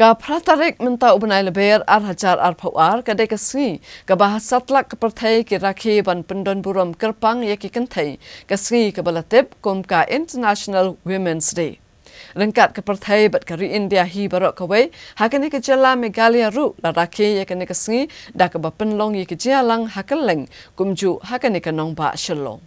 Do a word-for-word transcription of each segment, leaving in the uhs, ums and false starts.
Ka phra tarik mynta u bnai Lber ar hajar arphew ar ka dei ka sngi kaba ha satlak ka pyrthei ki rakhe ban pyndonburom kyrpang ïa ki kynthei, ka sngi kaba la tip kum ka International Women's Day. Ryngkat ka pyrthei bad ka ri India hi baroh kawei, ha kane ka jylla Meghalaya ruh la rakhe ïa kane ka sngi da kaba pynlong ïa ka jingïalang ha kylleng, kumjuh ha kane ka nongbah Shillong.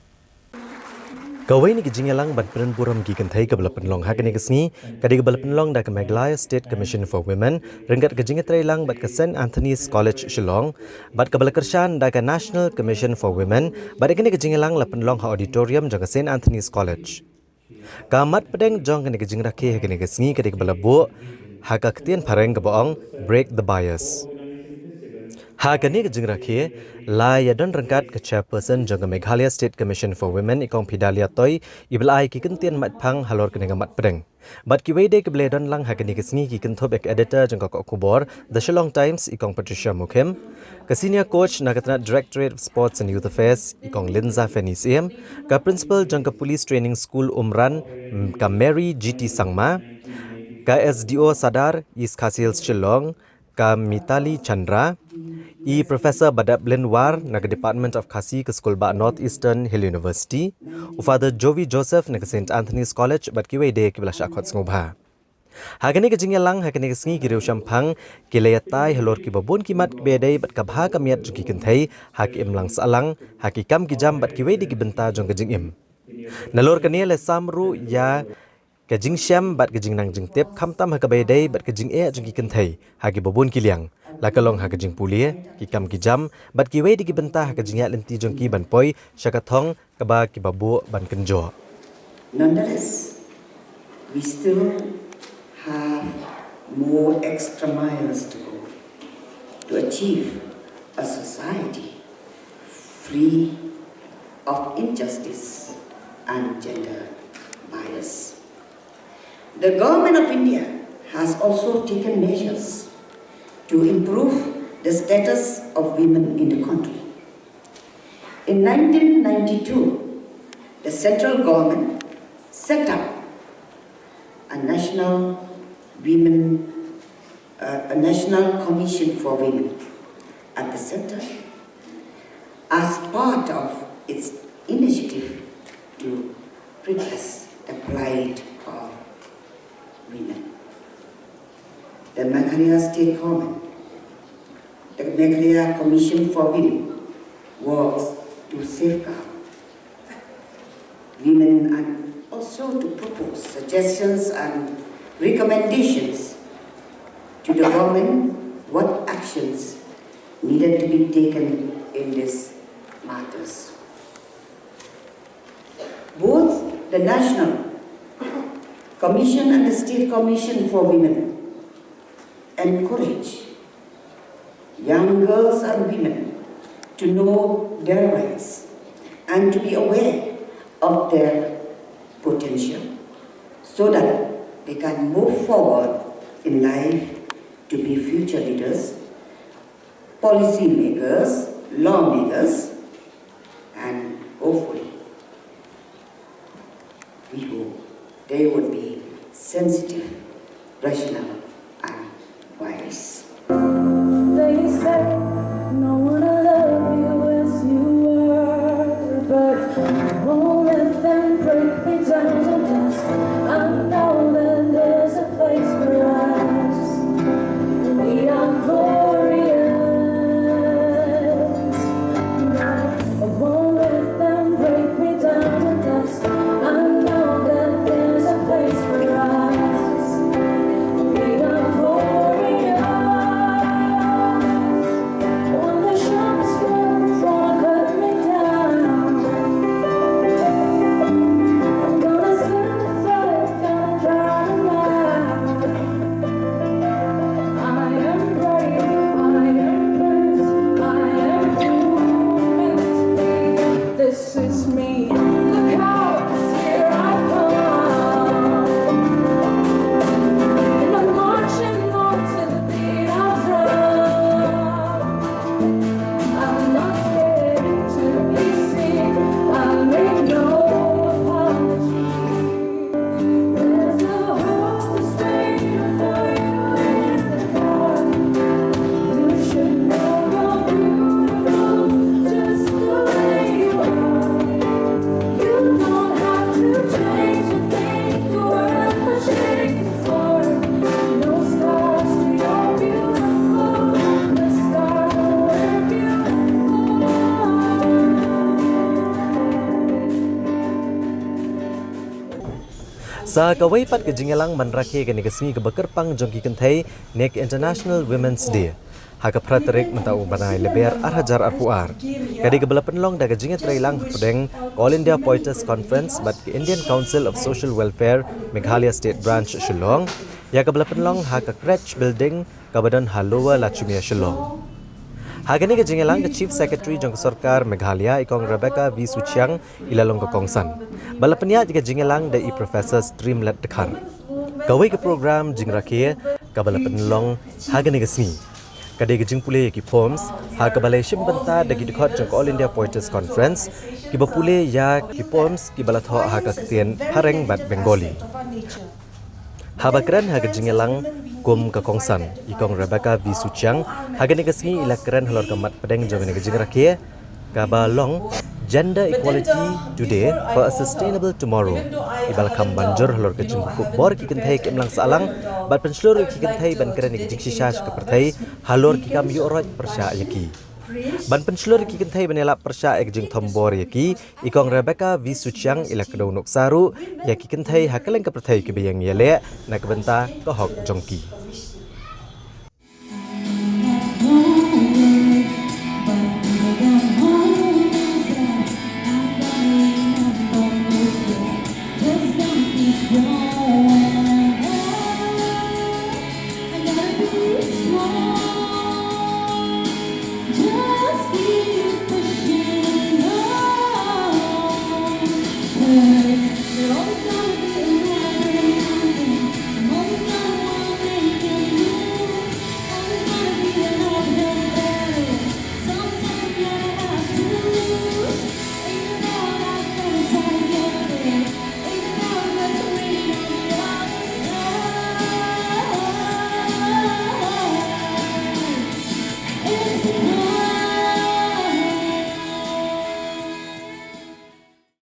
Kawei na ki jingïalang ban pyndonburom ki kynthei kaba la pynlong ha kane ka sngi ka dei kaba la pynlong da ka Meghalaya State Commission for Women ryngkat ka jingïatreilang bad ka Saint Anthony's College Shillong, bad kaba la kyrshan da ka National Commission for Women, bad kane ka jingïalang la pynlong ha auditorium jong ka Saint Anthony's College. Ka mat pdeng jong kane ka jingrakhe ha kane ka sngi ka dei kaba la buh ha ka ktien phareng kaba ong Break the Bias. Ha kane ka jingrakhe la ïadon ryngkat ka chairperson jong ka Meghalaya State Commission for Women, i Kong Phedalia Toi, iba la ai ki kyntien matphang halor kane ka mat pdeng. Bad kiwei de kiba la ïadon lang ha kane ka sngi ki kynthup ïa ka editor jong ka khubor The Shillong Times, i Kong Patricia Mukhim, ka senior coach na ka tnat Directorate of Sports and Youth Affairs, i Kong Linza Fanny Syiem, ka principal jong ka Police Training School Umran, ka Mary G T Sangma, ka S D O Sadar, East Khasi Hills Shillong, ka Mitali Chandra, i Professor Badablin War na ka Department of Khasi ka Skulbah North Eastern Hill University, u Father Jovi Joseph na ka Saint Anthony's College, bad kiwei de kiba la shah khot sngewbha. Ha kane ka jingïalang ha kane ka sngi ki riewshemphang ki la ïatai halor kiba bun ki mat kiba ïadei bad ka bha ka miat jong ki kynthei ha ki imlang sahlang, ha ki kam ki jam bad kiwei de ki bynta jong ka jingim. Nalor kane la sam ruh ïa ka jingshem bad ka jingnang jingtip khamtam ha kaba ïadei bad ka jingeh jong ki kynthei ha kiba bun ki liang, la ka long ha ka jingpule, ki kam ki jam bad kiwei de ki bynta ha ka jingïaid lynti jong ki ban poi sha ka thong kaba kiba buh ban kynjoh. Nonetheless, we still have more extra miles to go to achieve a society free of injustice and gender bias. The Government of India has also taken measures to improve the status of women in the country. In nineteen ninety-two, the central government set up a national women, uh, a national commission for women at the center as part of its initiative to redress the plight of women. The Meghalaya State Government, the Meghalaya Commission for Women works to safeguard women and also to propose suggestions and recommendations to the government what actions needed to be taken in these matters. Both the National Commission and the State Commission for Women encourage young girls and women to know their rights and to be aware of their potential so that they can move forward in life to be future leaders, policymakers, lawmakers, and hopefully, we hope they would be sensitive, rational, and wise. They say no one love you as you are, but I won't let them break me down to dust. I know that there's a place for us. We are glorious. I won't let them break me down to dust. I know that there's a place for us. We Sa kawei pat ka jingïalang ban rakhe kane ka sngi kaba kyrpang jong ki kynthei ne ka International Women's Day ha ka phra tarik mynta u bnai Lber ar hajar arphew ar. Ka dei kaba la pynlong da ka jingïatreilang hapdeng ka All India Poetess Conference bad ka Indian Council of Social Welfare Meghalaya State Branch Shillong, ïa kaba la pynlong ha ka Kretsch Building kaba don ha Lower Lachumia Shillong. Ha kane ka jingïalang ka Chief Secretary jong ka sorkar Meghalaya i Kong Rebecca V Suchiang i la long ka kongsan. Ba la pynïaid ka jingïalang da i Professor Streamlet Dkhar. Kawei ka program jingrakhe kaba la pynlong ha kane ka sngi ka dei ka jingpule ïa ki poems ha kaba la shim bynta da ki dkhot jong ka All India Poetess Conference kiba pule ïa ki poems kiba la thoh ha ka ktien Phareng bad Bengali. Haba kren ha ka jingïalang kum ka kongsan, i Kong Rebecca V Suchiang ha kane ka sngi i la kren halor ka mat pdeng jong kane ka jingrakhe kaba long Gender Equality Today for a Sustainable Tomorrow, iba la kham ban jur halor ka jingkup bor ki kynthei ki imlang sahlang bad pynshlur ïa ki kynthei ban kren ïa ka jingshisha sha ka pyrthei halor ki kam ïuh roit pyrshah ïa ki. Ban pynshlur ïa ki kynthei ban ïalap pyrshah ïa ka jingthombor ïa ki, i Kong Rebecca V Suchiang i la kdew nuksa ruh ïa ki kynthei ha kylleng ka pyrthei kiba ïeng ïaleh na ka bynta ka hok jong ki.